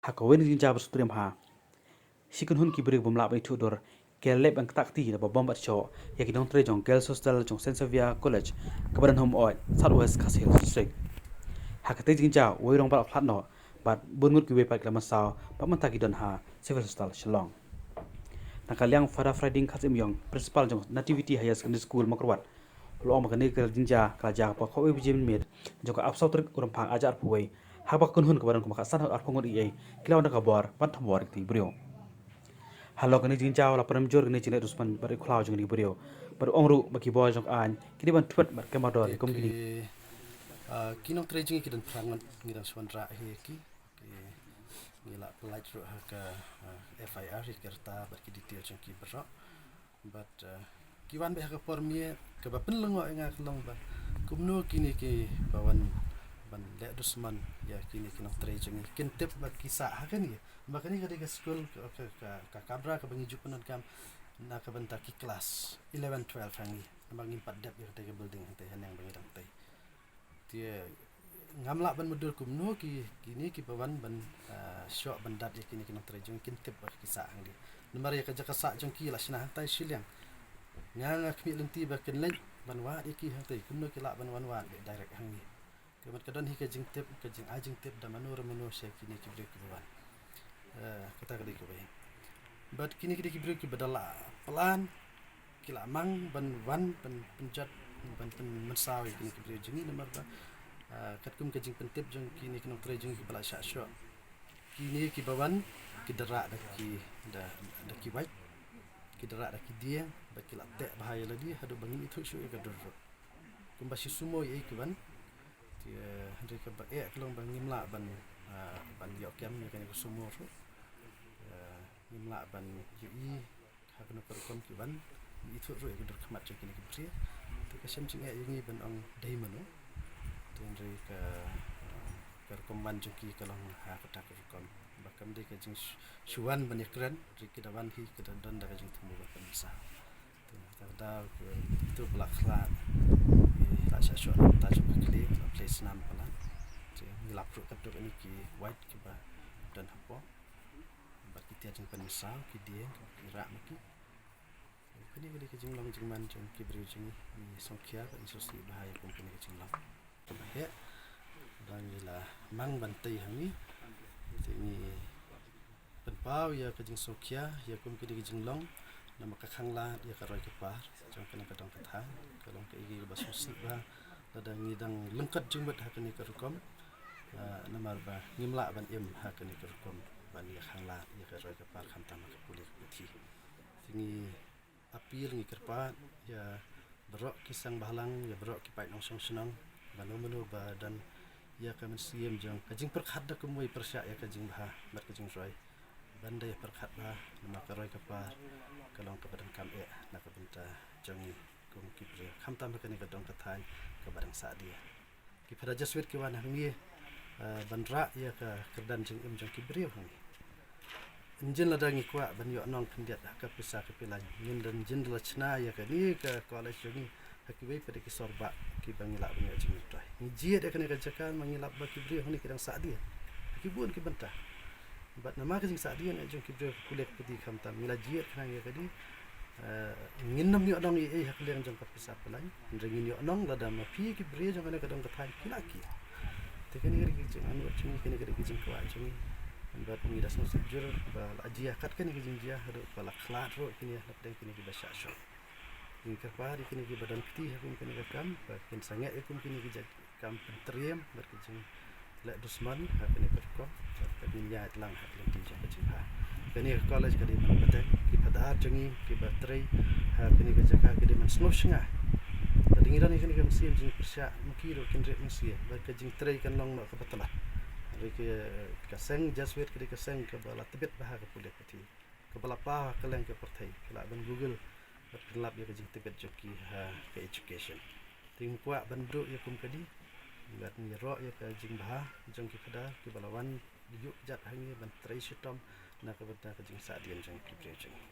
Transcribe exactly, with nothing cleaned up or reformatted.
Ha kawei ka jingjia ba sngewtriem ha, shi kynhun ki briew bym lah ban ithuh dur ki la leh ban ktah kti da ba bom bad shoh ïa ki nongtrei jong Girls Hostel jong Saint Xavier College kaba don ha Mawhawk, South West Khasi Hills District. Ha katei ka jingjia uwei u rangbah u la khlad noh bad bun ngut kiwei pat ki la mynsaw bad mynta ki don ha Civil Hospital Shillong. Na ka liang Father Friday Khatsiemiong, Principal jong Nativity Higher Secondary School Mawkyrwat, u la ong ba kane ka jingjia ka la jia ha ka por khatwei baje mynmiet jong ka arphew saw tarik u Rymphang arhajar arphew wei, ha kaba ka kynhun kaba don kumba khatsan haduh arphew ngut eiei ki la wan da ka bor ban thombor ïa kitei ki briew. Halor kane ka jingjia u la pynrem jur ïa kine ki jingleh dusmon bad ki khlaw jong kine ki briew bad u ong ruh ba ki bor jong ka aiñ ki dei ban thwet bad kem mardor ïa kum kine. Ki, ah, ki nongtrei jong ngi ki don phra ngut, ngi dang shu wanrah hi ïa ki. Ki, ngi la pyllait ruh ha ka, ah, F I R ïa ki rta bad ki detail jong ki baroh. Bad, ah, ki wan beit ha ka por miet, kaba pynlyngngoh ïa nga ka long ba kumno kine kiba wan ban leh dusmon ïa kine ki nongtrei jong ngi kin tip ba ki sah ha kane. Ba kane ka dei ka skul ka, ka, ka, ka kamra kaba ngi ju pyndonkam na ka bynta ki klas eleven twelve ha ngi. Namar ngim pat dep ïa katei ka building hangtei haneng ba ngi dang tei. Te ngam lah ban mutdur kumno ki, kine kiba wan ban, ah, shoh ban dat ïa kine ki nongtrei jong ngi kin tip ba ki sah hangne. Namar ïa ka jaka sah jong ki la shna hangtai shiliang. Nga nga khmih lynti ba kin leit ban wad ïa ki hangtei, kumno ki lah ban wan wad beit direct hangne. Ka mut ka don hi ka jingtip, ka jingai jingtip da mano re mano sha kine ki briew kiba wan. Eh, kata ka dei kawei. Bad kine ki dei ki briew kiba da la plan, ki la mang ban wan, ban pynjot, ban pynmynsaw ïa kine ki briew jong ngi namar ba, ah, katkum ka jingpyntip jong kine ki nongtrei jong ngi kiba la shah shoh. Kine kiba wan, ki da rah da ki, da, da ki wait, ki da rah da ki dieng, bad ki la teh bha ïa lade, haduh ba ngim ithuh shuh ïa ka dur ruh. Kumba shi sumo ïa ki wan, te, eh, hynrei kaba eh ka long ba ngim lah ban, ah, ban ïoh kem ïa kane ka sumo ruh. Eh, ngim lah ban ïohi ha kano ka rukom ki wan, ngim ithuh ruh ïa ka dur khmat jong kine ki briew. Te ka shem jingeh ïa ngi ban ong dei mano. Te hynrei ka, ah, ka rukom wan jong ki ka long ha kata ka rukom. Ba kam dei ka jing shu wan ban ïakren, hynrei ki da wan hi ki da don da ka jingthmu ban pynmynsaw. Te kata ka daw ki, ito ba la khlad, ki la shah shoh na ka bynta jong ka khlieh, la plie snam palat. Te ngi lap ruh katto katne ki wait kiba don hapoh. Bad ki tiar jingpynmynsaw, ki dieng, ki rah ma ki. Kane ka dei ka jinglong jingman jong ki briew jong ngi, ngi sngewkhia bad ngi sngewsih bha ïa kum kane ka jinglong. Kaba heh ba ngi la mang ban tei hangne. Te ngi pynpaw ïa ka jingsngewkhia ïa kum kine ki jinglong namar ka khanglad ïa ka roi ka par jong kane ka dong ka thaiñ. Ka long kaei kaei kaba sngewsih bha lada ngi dang lyngkot jingmut ha kane ka rukom, ah, namar ba ngim lah ban im ha kane ka rukom ban ïa khanglad ïa ka roi ka par khamtam ha ka pule ka puthi. Te ngi appeal, ngi kyrpad ïa baroh ki seng bhalang, ïa baroh ki paid nongshong shnong, ba mano mano ba don ïa ka mynsiem jong ka jingpyrkhat da kumwei pyrshah ïa ka jingbha bad ka jingroi, ban da ïa pyrkhat bha namar ka roi ka par ka long kaba donkam eh na ka bynta jong ngi kum ki briew, khamtam ha kane ka dong ka thaiñ kaba dang sah die. Ki Phadar Jesuit ki wan hangne, eh, ban rah ïa ka kyrdan jingim jong ki briew hangne. Ynjin lada ngi kwah ban ïoh nong khyndiat ha ka pisa ka pilaiñ, ngin da ynjin da la chna ïa kane ka college jong ngi ha kiwei pat de ki sor bah kiba ngi lah ban ïoh jingmyntoi. Ngi jied ïa kane ka jaka ma ngi lap ba ki briew hangne ki dang sah die ha ki bun ki bynta. Bad namar ka jingsah die na jong ki briew ka pule ka puthi khamtam ngi la jied khnang ïa kane. Eh, ngin nym ïoh nong ei ei ha ka liang jong ka pisa pilaiñ. Hynrei ngin ïoh nong lada ma phi ki briew jong kane ka dong ka thaiñ phi la kiew. Te kane ka dei ka jingangnud jong ngi, kane ka dei ka jingkwah jong ngi. Bad ngi da sngewsih jur ba la jia kat kane ka jingjia haduh ba la khlad ruh kine hapdeng kine kiba shah shoh. Ngi kyrpad ïa kine kiba don kti ha kum kane ka kam ba kin sangeh ïa kum kine ki jait kam pyntriem bad ka jingleh dusmon ha kane ka rukom, bad ka jingïaid lang ha ka lynti jong ka jingbha. Kane ka college ka dei ban bteng, ki phadar jong ngi kiba trei ha kane ka jaka ki dei ban sngewshynga. Lada ngi don ïa kane ka mynsiem jingpyrshah, ma ki ruh kin rit mynsiem, bad ka jingtrei kan long noh kaba tlot. Hynrei ka, ka seng Jesuit ka dei ka seng kaba la tbit bha ha ka pule puthi, kaba la paw ha kylleng ka pyrthei, ki lah ban Google bad pynlap ïa ka jingtbit jong ki ha ka education. Te ngi kwah ban duh ïa kum kane, bad ngi ïaroh ïa ka jingbha jong ki phadar kiba la wan ïuh jat ha ngi ban trei shitom na ka bynta ka jingsah dien jong ki briew jong ngi.